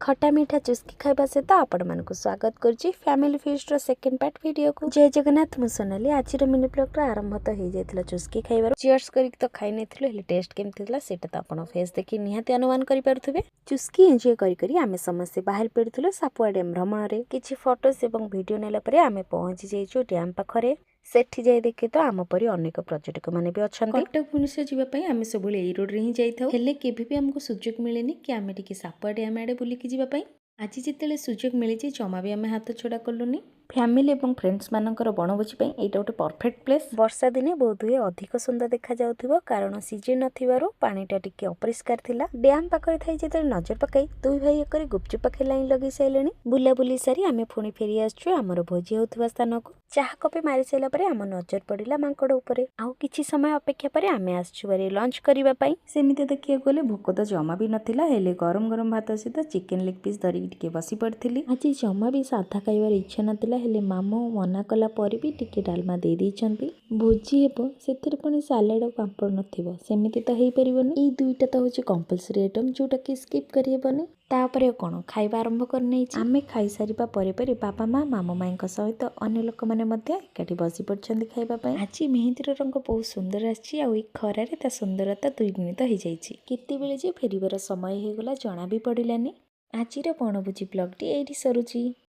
ଖଟା ମିଠା ଚୁସ୍କି ଖାଇବା ସହିତ ଆପଣମାନଙ୍କୁ ସ୍ୱାଗତ କରୁଛି ଫ୍ୟାମିଲି ଫିଷ୍ଟର ସେକେଣ୍ଡ ପାର୍ଟ ଭିଡ଼ିଓକୁ। ଜୟ ଜଗନ୍ନାଥ, ମୁଁ ସୋନାଲି। ଆଜିର ମିନି ବ୍ଲଗ୍ର ଆରମ୍ଭ ତ ହେଇଯାଇଥିଲା ଚୁସ୍କି ଖାଇବାରୁ। ଚିୟର୍ସ କରିକି ତ ଖାଇ ନେଇଥିଲୁ, ହେଲେ ଟେଷ୍ଟ କେମିତି ଥିଲା, ସେଇଟା ତ ଆପଣ ଫେସ୍ ଦେଖି ନିହାତି ଅନୁମାନ କରିପାରୁଥିବେ। ଚୁସ୍କି ଏନ୍ଜୟ କରି କରି ଆମେ ସମସ୍ତେ ବାହାରି ପଡ଼ିଥିଲୁ ସାପୁଆ ଡ୍ୟାମ୍ ଭ୍ରମଣରେ। କିଛି ଫଟୋସ୍ ଏବଂ ଭିଡ଼ିଓ ନେଲା ପରେ ଆମେ ପହଞ୍ଚି ଯାଇଛୁ ଡ୍ୟାମ୍ ପାଖରେ। ସେଠି ଯାଇ ଦେଖି ତ ଆମ ପରି ଅନେକ ପର୍ଯ୍ୟଟକ ମାନେ ବି ଅଛନ୍ତି। କଟକ ଭୁବନେଶ୍ୱର ଯିବା ପାଇଁ ଆମେ ସବୁବେଳେ ଏଇ ରୋଡ଼ରେ ହିଁ ଯାଇଥାଉ। ହେଲେ କେବେ ବି ଆମକୁ ସୁଯୋଗ ମିଳେନି କି ଆମେ ଟିକେ ସାପୁଆ ଡ୍ୟାମ୍ ଆଡ଼େ ବୁଲିକି ଯିବା ପାଇଁ। ଆଜି ଯେତେବେଳେ ସୁଯୋଗ ମିଳିଛି, ଜମା ବି ଆମେ ହାତ ଛଡ଼ା କଲୁନି। ଫ୍ୟାମିଲି ଏବଂ ଫ୍ରେଣ୍ଡସ୍ ମାନଙ୍କର ବଣଭୋଜି ପାଇଁ ଏଇଟା ଗୋଟେ ପରଫେକ୍ଟ ପ୍ଲେସ୍। ବର୍ଷା ଦିନେ ବୋଧ ହୁଏ ଅଧିକ ସୁନ୍ଦର ଦେଖାଯାଉଥିବ, କାରଣ ସିଜନ୍ ନଥିବାରୁ ପାଣିଟା ଟିକେ ଅପରିଷ୍କାର ଥିଲା। ଡ୍ୟାମ୍ ପାଖରେ ଥାଇ ଯେତେବେଳେ ନଜର ପକାଇ, ଦୁଇ ଭାଇ ଏକରେ ଗୁପଚୁପ୍ ପାଖରେ ଲାଇନ୍ ଲଗେଇ ସାରିଲେଣି। ବୁଲାବୁଲି ସାରି ଆମେ ପୁଣି ଫେରି ଆସିଛୁ ଆମର ଭୋଜି ହେଉଥିବା ସ୍ଥାନକୁ। ଚାହା କପେ ମାରି ସାରିଲା ପରେ ଆମ ନଜର ପଡ଼ିଲା ମାଙ୍କଡ଼ ଉପରେ। ଆଉ କିଛି ସମୟ ଅପେକ୍ଷା ପରେ ଆମେ ଆସିଛୁ ଭାରି ଲଞ୍ଚ କରିବା ପାଇଁ। ସେମିତି ଦେଖିବାକୁ ଗଲେ ଭୋକ ତ ଜମା ବି ନଥିଲା, ହେଲେ ଗରମ ଗରମ ଭାତ ସହିତ ଚିକେନ୍ ଲେଗ୍ ପିସ୍ ଧରିକି ଟିକେ ବସି ପଡ଼ିଥିଲି। ଆଜି ଜମା ବି ସାଧା ଖାଇବାର ଇଚ୍ଛା ନଥିଲା, ହେଲେ ମାମୁଁ ମନା କଲା ପରେ ବି ଟିକେ ଡାଲମା ଦେଇ ଦେଇଛନ୍ତି। ଭୋଜି ହେବ, ସେଥିରେ ପୁଣି ସାଲାଡ଼ ଆଉ ପାମ୍ପଡ଼ ନଥିବ, ସେମିତି ତ ହେଇପାରିବନି। ଏଇ ଦୁଇଟା ତ ହେଉଛି କମ୍ପଲସରି ଆଇଟମ୍, ଯେଉଁଟାକି ସ୍କିପ୍ କରିହେବନି। ତାପରେ ଆଉ କ'ଣ, ଖାଇବା ଆରମ୍ଭ କରିନେଇଛି। ଆମେ ଖାଇସାରିବା ପରେ ପରେ ବାବା ମା, ମାମୁଁ ମାଇଁଙ୍କ ସହିତ ଅନ୍ୟ ଲୋକମାନେ ମଧ୍ୟ ଏକାଠି ବସି ପଡ଼ିଛନ୍ତି ଖାଇବା ପାଇଁ। ଆଜି ମେହେନ୍ଦୀର ରଙ୍ଗ ବହୁତ ସୁନ୍ଦର ଆସିଛି ଆଉ ଏଇ ଖରାରେ ତା ସୁନ୍ଦରତା ଦ୍ୱିଗୁଣିତ ହେଇଯାଇଛି। କେତେବେଳେ ଯେ ଫେରିବାର ସମୟ ହେଇଗଲା, ଜଣା ବି ପଡ଼ିଲାନି। ଆଜିର ବଣଭୋଜି ବ୍ଲଗ୍ଟି ଏଇଠି ସରୁଛି।